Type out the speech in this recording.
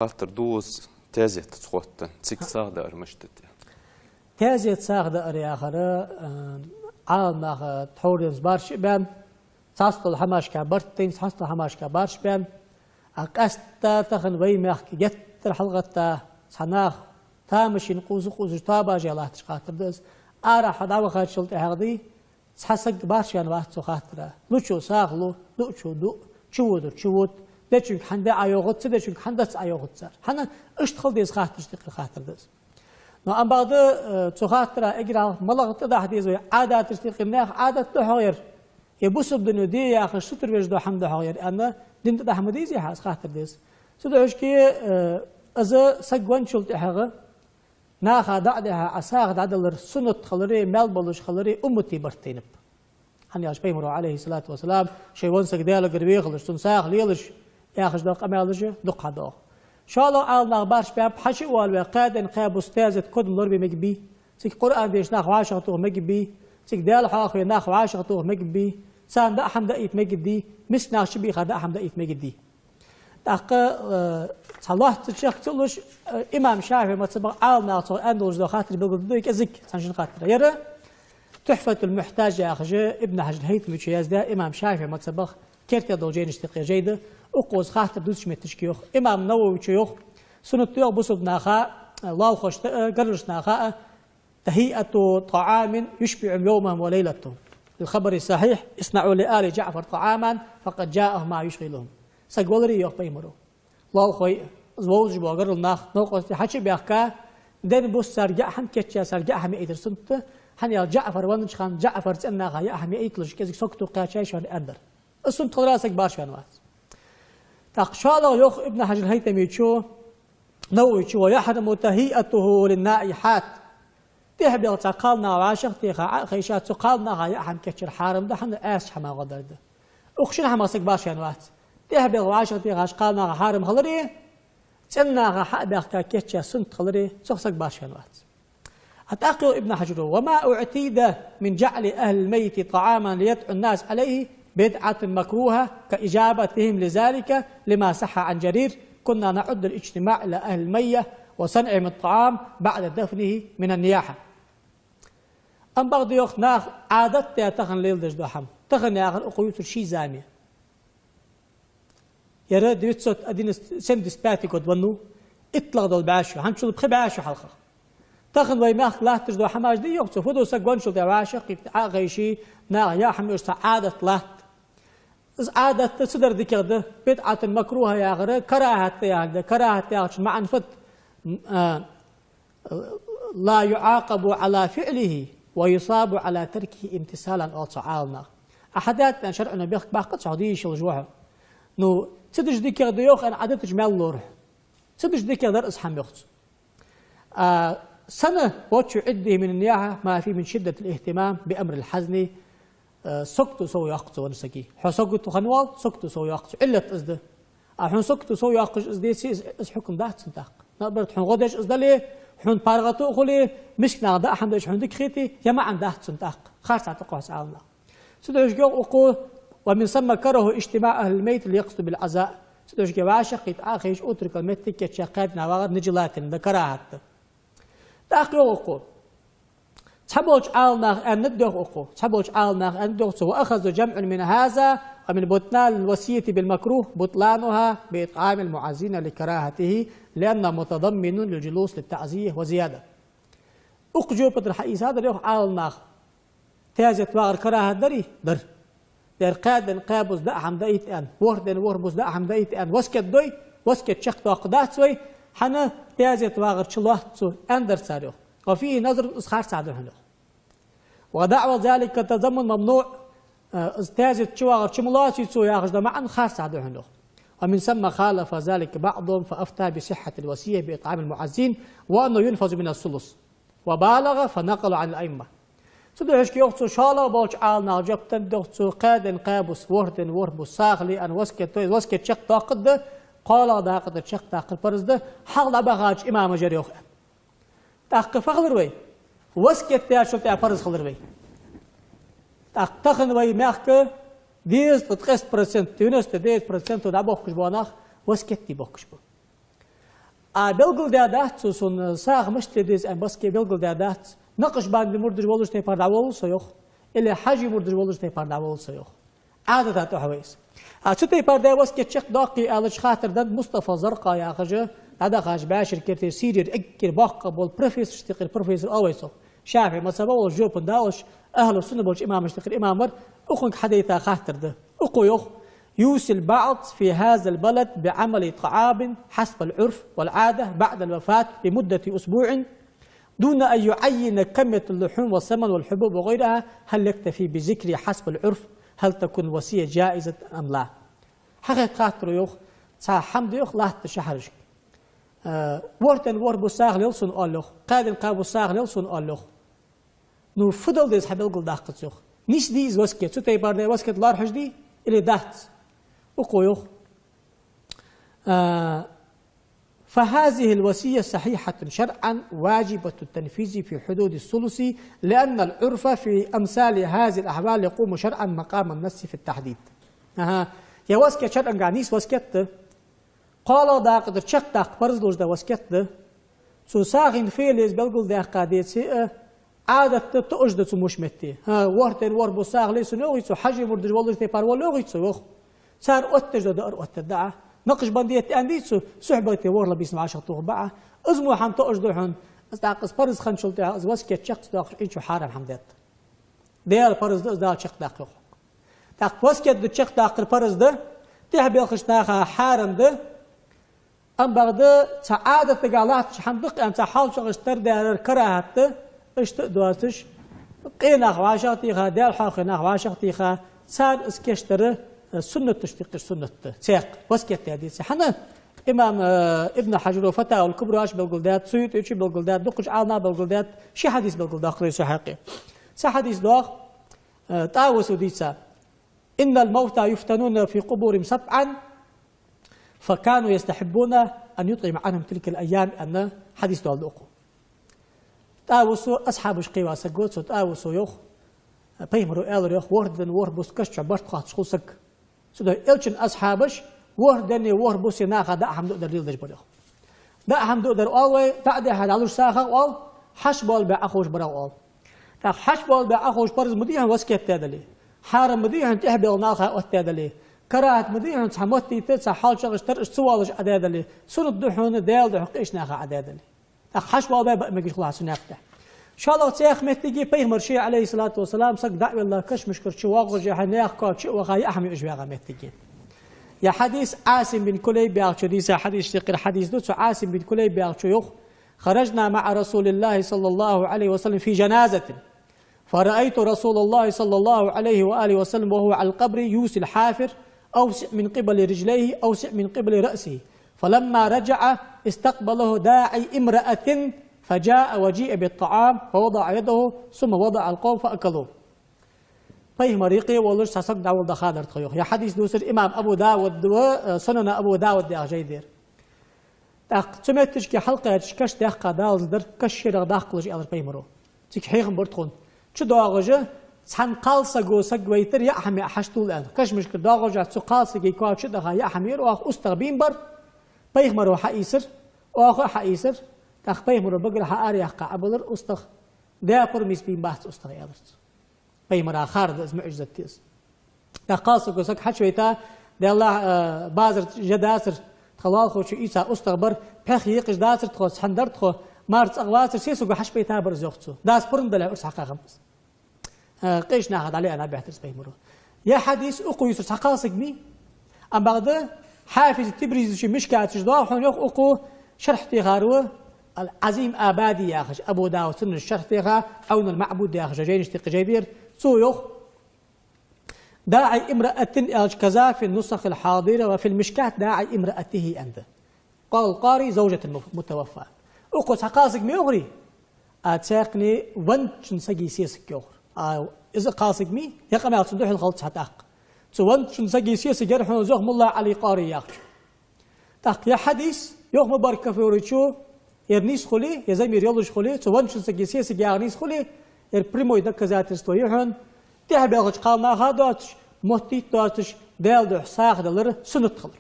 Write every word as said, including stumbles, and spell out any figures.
Хаттар да из, таьзет ца хоттаденна, цига сагӀа даар мишта да? Таьзет сагӀа даар яхар, э, Ӏаламнаха тхьовра денз барш а баьнна, цхьацца дола хӀамашка барт тайна, цхьацца дола хӀамашка барш а баьнна, а къаьстта тахан вай мехка геттара хьалгӀатта цхьа нах тамашийна къувса-къувсаш тоабаш а латташ хаттар да из. Арахьа дӀавахачул тӀехьагӀа дий, цхьа саг барш ваьнна вац цу хаттара. Лучо сагӀа лу, дуачо дуъ, чуводар чувода, дечунга хӀана де ӀайоагӀац, ца дечунга хӀана дац ӀайоагӀац цар. ХӀана, иштта хила деза хаттарашта юкъера хаттар да из. Но амма бакъда, э, цу хаттара эггара хьалха малагӀа тӀадахьа деза вай Ӏадаташта юкъера? Нах Ӏадат да хьогӀ ер, е бусалба дино де яхаш сутара веш дола хӀама да хьогӀ ер аьнна, дина тӀадахьа ма дезий хьа из хаттар деза. Цудухьа шке, э, из саг венначул тӀехьагӀа наха дӀа а дихьа, Ӏа сагӀа дӀадалар суннат хилари, маьл болаш хилари уммата барт тайнаб. ХӀана аьлча Пайхамара, Ӏалайхи ссалату вассалам, шоай венна саг Даьлагара вехалаш, цунна сагӀа лелаш яхаш дола къамаьлаш дукха хьадоагӀа. ШоллагӀа Ӏаламнах барш баьннаб, хьачу а воалаваь, кхаь ден, кхаь бус таьзета кодам лорабе мегаш бий, цига Къуръан дешаш нах вӀашагӀтоха мегаш бий, цига Даьла хьоахаве нах вӀашагӀтоха мегаш бий, царна даа а хӀама даийта мегаш дий, мискача наха чубийха даа а хӀама даийта мегаш дий. ТӀаккха, э, цхьа лоацца чехка ца луш, э, имам ШафиӀий мазхӀабах Ӏаламнаха цох аьнна долаш дола хаттар белгалдергда вай кӀезига, цхьан шин хаттара. Ер Тухьфатул-Мухьтаж яхаш Ибн Хьажар ХӀайтамечо яздаь имам ШафиӀий мазхӀабах керте дола жайнашта юкъера жай да, укхо из хаттар дувцача метташка йоах. Имам Нававечо йоах, суннат да йоах бусалба наха, э, лоалахошта а, гаргарча наха а, تهيئة طعام يشبعهم يومهم وليلتهم. للخبر الصحيح: اصنعوا لآل جعفر طعاما فقد جاءهم ما يشغلهم. Саг валаре, йоах Пайхамаро, лоалахой а, из вовзаш бола гаргара нах, новкъостий хьачу а баьхка, ден бус царга яа хӀама кийчъяь, царга яа хӀама яайтар суннат да, хӀана аьлча ДжаӀфар веннача хана ДжаӀфара цӀен наха яа хӀама яийталаш кӀезига сагото кхаьчай шоана аьннадар. Из суннат хилара саг барш ваьнна вац. ТӀаккха шоллагӀа йоах Ибн Хьажар ХӀайтамечо, Нававечо: ويحرم تهيئته للنائحات. ТӀехьа баьхка цхьа кхалнах вӀашагӀтеха, Ӏо а хайша, цу кхалнаха яа хӀама кийчъяр хьарам да, хӀана, аьрча хӀаман гӀо дар да. Укх шин хӀамах саг барш ваьнна вац. ТӀехьа баьхка вӀашагӀтехача кхалнаха хьарам хилари, цӀен наха хьа а баьхка кийчъяь суннат хилари, цох саг барш ваьнна вац. ТӀаккха йоах Ибн Хьажаро: وما اعتيد من جعل أهل الميت طعاما ليدعو الناس عليه بدعة مكروهة كإجابتهم لذلك لما صح عن جرير: كنا نعد الاجتماع إلى أهل الميت وصنعهم الطعام بعد دفنه من النياحة. Амма бакъда йоах, наха Ӏадат даь тахан леладеш дола хӀама. Тахан яхар укхо ювцар ший зама я. Ер девятьсот одиннадцать, семьдесят пятый год веннав, иттлагӀа дола бӀаь шу, хӀанзчул пхи бӀаь шу хьалха. Тахан вай мехка латташ дола хӀамаш дий йоах цо, фу да, саг венначул тӀехьагӀа вӀашагӀкхийтта, Ӏо а хайше, наха яа хӀама йоацаш цхьа Ӏадат латт. Из Ӏадат да, ца дар дикагӀа да, بدعة مكروهة яхар карахӀат да яхилга да, карахӀат яхачун маӀан фуд? М, а, لا يعاقب على فعله ويثاب على تركه امتثالا, оал цу Ӏаламнаха. Ӏа хьадаьд аьнна шарӀо бехк баккха цох, де йиш йолаш ва хьо. Ну, ца дича дикагӀа да йоах аьнна Ӏа дитача маьл лора хьо. Ца дича дикагӀа дар из хӀама йоах цо. А, сенна, وجه عده من النياحة ما فيه من شدة الاهتمام بأمر الحزن, э, сагото сов йоаккх цо веннача сага. Хьо сагото хинна воал, сагото сов йоаккх цо. Ӏиллат из да. А хьона сагото сов йоаккхаш из деце, из, из хьукам дац цун тӀаккха. Наоборот, хьона гӀо деш из дале, хьона паргӀато а хуле, мискача наха даа хӀама деш хьона дика хете, ер маӀан дац цун тӀаккха. Харцахьа тӀакхухьа Ӏаламнаха. Цудухьа йоах укхо: ومن ثم كرهوا اجتماع أهل الميت ليقصدوا بالعزاء. Цудухьа вӀашагӀкхийтта, Ӏо а хайша, отрокал моттиг кийчъяь кхаь дина вагӀар нажи латина да, карахӀат да. ТӀаккха йоах укхо: цхьаболча Ӏаламнаха аьннад йоах укхо, цхьаболча Ӏаламнаха аьннад йоах цо: وأخذ جمع من هذا ومن بطلان الوصية بالمكروه بطلانها بإطعام المعزين لكراهته لأنه متضمن للجلوس للتعزية وزيادة. Укх жопа тӀара хьаийцадар йоах Ӏаламнаха. Таьзет вагӀар карахӀат дарий? Дар. Дера кхаь ден кхаь бус даа хӀама даийта аьнна, ворхӀ ден ворхӀ бус даа хӀама даийта аьнна, васкет дой, васкет чакхдоаккхаргдац вай, хӀана, таьзет вагӀар чулоац цо, аьннадар цар йоах. وفيه نظر, из харцахьа да хьона йоах. ودعوى ذلك التضمن ممنوع, э, из таьзет чувагӀар чу ма лоаций цо яхаш дола маӀан харцахьа да хьона йоах. ومن ثم خالف ذلك بعضهم فأفتى بصحة الوصية بإطعام المعزين وأنه ينفذ من الثلث. وبالغ فنقل عن الأئمة. Цудухьа йоах цо, шоллагӀа болча Ӏаламнаха жоп деннад йоах цо, кхаь ден кхаь бус, ворхӀ ден ворхӀ бус сагӀа ле аьнна васкет дой, васкет чакхдоаккхаргда, кхоалагӀа дакъа тӀара чакхдаккхар парз да, хьалха дӀабахача имамаша йоах аьнна. ТӀаккха фу хилар вай? Васкет даьчул тӀехьа парз хилар вай. ТӀаккха тахан вай мехка дезткъа ткъест процент, девяносто девять процент дӀабохкаш бола нах васкет де бохкаш ба. А белгалдаь дац цо сона, сагӀа мишта де деза аьнна, васкет белгалдаь дац. Накъшбанди мурдаш волаш тайпара дӀаволлал со, йоах, или Хьажий мурдаш волаш тайпара дӀаволлал со, йоах. Ӏадата тӀехьа вай из. А цу тайпара даь васкет чакхдоаккхий аьлча, хаттар даьд Мустафа Заркъа яхаш, дӀадахача бӀаьшера керте Сирера эггара боккха бола профессорашта юкъера профессор оал вай цох. ШафиӀий мазхӀаба волаш, жопа даь волаш, ахӀлу сунна болча имамашта юкъера имам вар, укхунга хьадайта хаттар да. Укхо йоах: يوصي البعض في هذا البلد بعمل طعام حسب العرف والعادة بعد الوفاة لمدة أسبوع دون أن يعين كمية اللحوم والسمن والحبوب وغيرها، هل يكتفي بذكر حسب العرف؟ هل تكون وصية جائزة أم لا؟ Хьакхетта хаттар да, йоах, цхьа хӀама да, йоах, латта шахьарашка. Э, ворхӀ ден ворхӀ бус сагӀа лел сона, оал, йоах, кхаь ден кхаь бус сагӀа лел сона, оал, йоах. Ну, фу дала деза хьабелгалдаккха цох? Нийса дий из васкет? Цу тайпара даь васкет лоархӀаш дий или дац? Укхо йоах: آه، فهذه الوصية صحيحة شرعا واجبة التنفيذ في حدود الثلث، لأن العرف في أمثال هذه الأحوال يقوم شرعا مقام النص في التحديد. АхӀа. Ер васкет шарӀагахьа нийса васкет да. КхоалагӀа дакъа дар чакхдаккха парз долаш да васкет да. Цу сагӀийна фу е леза белгалдаьккха деце а, Ӏадат да, тоъаш да цу муш метте. ХӀа, ворхӀ ден ворхӀ бус сагӀа ле сона, йоах цо, Хьажий мурдаш волаш тайпара вале, йоах цо, йоах. Цар оттадеш да, дар оттадаь. Накъшбандият аьннадий цо, сухьбате ворхӀ ла бийсан вӀашагӀтохаргба. Из мо хӀама тоъаш да хьона. Из тӀаккха из парз хинначул тӀехьагӀа из васкет чакхдоаккхаш Ӏийначо хьарам хӀама даьд. Даьла парз да из, Дала чакхдаккха, йоах. ТӀаккха васкет да чакхдаккхар парз да, тӀехьабаьхача наха хьарам да, ам бакъда цхьа Ӏадатагахьа латташ хӀама да-кх аьнна, цхьа хьоалчагӀаш тара даьр карахӀат да, иштта а доацаш, къе нах вӀашагӀтеха, Даьла хьоахаве нах вӀашагӀтеха, царна из кийчдар, э, суннаташта юкъера суннат да. Цхьаькха васкет даь деце. ХӀана? Имам, э, Ибн Хьажара Фатавал Кубра чу белгалдаьд, СуютӀе чу белгалдаьд, дукхача Ӏаламнаха белгалдаьд, ши хьадис белгалдоаккхар ер цу хьакъехьа. Цхьа хьадис доагӀа, э, ТӀавуса дийца: إن الموتى يفتنون في قبورهم سبعا فكانوا يستحبون أن يطعم عنهم تلك الأيام, аьнна хьадис доаладу укхо. ТӀавус асхьабашта кхийна саг ва, цу ТӀавуса йоах, пайхамаро аьлар йоах, ворхӀ ден ворхӀ бус каша чу барт хотташ хул саг. Цудухьа Элчан асхьабаш ворхӀ ден ворхӀ бусе наха даа хӀама дуадар леладеш бар йоах. Даа хӀама дуадар оал вай, даа дехьа дӀалуш сагӀа оал, хьаьша боалабаь Ӏоховш барах оал. ТӀаккха хьаьша боалабаь Ӏоховш парз ма дий хьона васкет даь дале, хьарам ма дий хьона тӀехьабаьлла нах оттадаь дале, карахӀат ма дий хьона цхьа моттийта, цхьа хьоалчагӀаш тара, иштта ца воалаш Ӏадаь дале, суннат да хьона Даьла духьа кхыча наха Ӏадаь дале. ТӀаккха хьаьша боалабаь баа мегаш хул хьона цу наькъа тӀа. ШоллагӀа, цхьаькха моттиг я пайхамар ше, Ӏалайхи ссалату вассалам, саг дӀа а велла, кашамашкара чу воагӀаш, яхьа наьха коа чу а ваха, яа хӀама юаш ваьгӀа моттиг я. Ер хьадис Ӏасим бин Кулайб яхачо дийца хьадис, тӀехьара хьадис да, цу Ӏасим бин Кулайб яхачо йоах: خرجنا مع رسول الله صلى الله عليه وسلم في جنازة، فرأيت رسول الله صلى الله عليه وآله وسلم وهو على القبر يوصي الحافر: أوسع من قبل رجليه، أوسع من قبل رأسه. فلما رجع استقبله داعي امرأة، فجاء وجيء بالطعام، فوضع يده، ثم وضع القوم فأكلوا. Пайхамар юкъе волаш цхьа саг дӀаволла дахадар тхо, йоах. Ер хьадис дувцар имам Абу Дауда ва, э, Сунан Абу Дауд яхача жайна тӀара. ТӀаккха цу метташка хьалкхаьчача каша даьккха даланзар, каша шерагӀа даккхалаш, аьлар пайхамаро. Цига хьехам бир тхона. ЧудоагӀаш, цхьан кхалсаго саг вайтар, яа хӀама яа хьаьша тӀул аьнна. Кашамашкара доагӀаш, цу кхалсага коа чу даха яа хӀама яр, оаха устагӀа бийна бар. Пайхамаро хьаийцар, оаха а хьаийцар. ТӀаккха пайхамаро багара хьаара яьккха Ӏобиллар устагӀа. Даь пурам йиса бийна бац устагӀа, аьлар цо. Пайхамара хар да из, муӀжизат я из. ТӀаккха кхалсаго саг хьачувайта, Даьллахь, э, базар жа дацар, тха лоалахочо ийца устагӀа бар, пхьегӀа екъаш дацар тхо, цхьана дар тхо, мар цӀагӀа вацар, сесаго хьачубайта бар из, йоах цо. Дас пурам дале, урс хьакха хӀама да из. Э, кхыча наха дӀале аьнна баьхтар из пайхамаро. Ер хьадис укхо ювцар цхьа кхалсаг ма йий. Ам бакъда Хьафиз Тибризис Мишката чу доагӀа хьона, йоах, укхо шархь техар ва, Ал-Ӏазим Абади яхаш, Абу Дауда Сунана шархь теха, Ӏавнул МаӀбуд яхаш жайнаш тӀа кхы жай да ер, цо йоах: داعي امرأة аьлча, كذا في النسخ الحاضرة وفي المشكاة داعي امرأته аьнна да. قال القاري زوجة المتوفى. Укхо цхьа кхалсаг ма йоахарий, а цхьаькхане венначун сага сесаг йоахар. А из кхалсаг ма йий, ер къамаьл цунна духьал хилац хьатӀаккха. Цу венначун сага сесаг яр хьона из, йоах мулла Ӏали Къари яхачо. ТӀаккха ер хьадис, йоах Мубарак-Фурийчо, ер нийса хуле, ер замир йолаш хуле, цу венначун сага сесаг яхар нийса хуле, ер прямой доказательство я хьона тӀехьабаьхача кхалнаха доацаш, моттийта доацаш, Даьла духьа сагӀа далар суннат хилар.